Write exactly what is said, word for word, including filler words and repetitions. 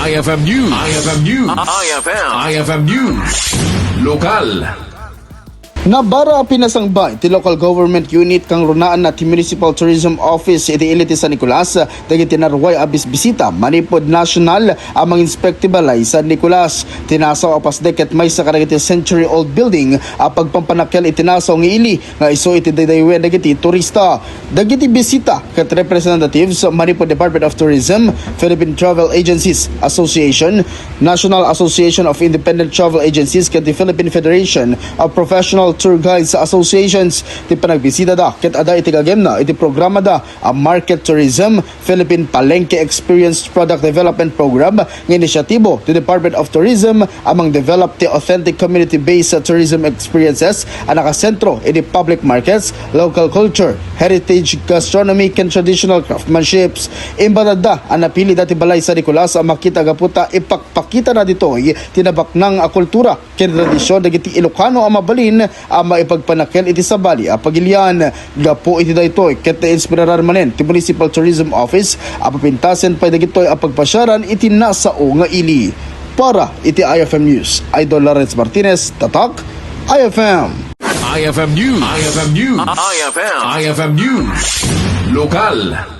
I F M News. I F M News. I F M. I F M News. Lokal. Nabara a pinasangbaay ti local government unit kangrunaanna ti Municipal Tourism Office iti ili ti San Nicolas dagiti naruay a bisbisita manipud national a manginspect ti balay San Nicolas. Tinasaw a pasdek ket maysa kadagiti century-old building a pagpampanakkel iti nasaw nga ili nga isu iti daydayawen dagiti turista. Dagiti bisita ket representatives manipud Department of Tourism, Philippine Travel Agencies Association, National Association of Independent Travel Agencies ket the Philippine Federation of Professional Tour Guides Associations ti panagbisidada ket adda iti gagayemna iti programada a Market Tourism, Philippine Palengke Experience Product Development Program nga inisyatibo ti Department of Tourism a mangdevelop ti authentic community-based tourism experiences a nakasentro iti public markets, local culture, heritage gastronomy, ken traditional craftsmanships. Imbatada a napilida ti Balay San Nicolas a makita gapu ta ipakpakitana ditoy ti nabaknang a kultura ken tradision dagiti Ilocano a mabalin a maipagpanakkel iti sabali a pagilian. Gapu iti daytoy ket nainspiraran manen ti Municipal Tourism Office a papintasen pay dagitoy a pagpasiaran iti nasao nga ili. Para iti I F M News, Idol Lawrence Martinez, Tatak, I F M. I F M News. I F M News. I F M. I F M News. Lokal.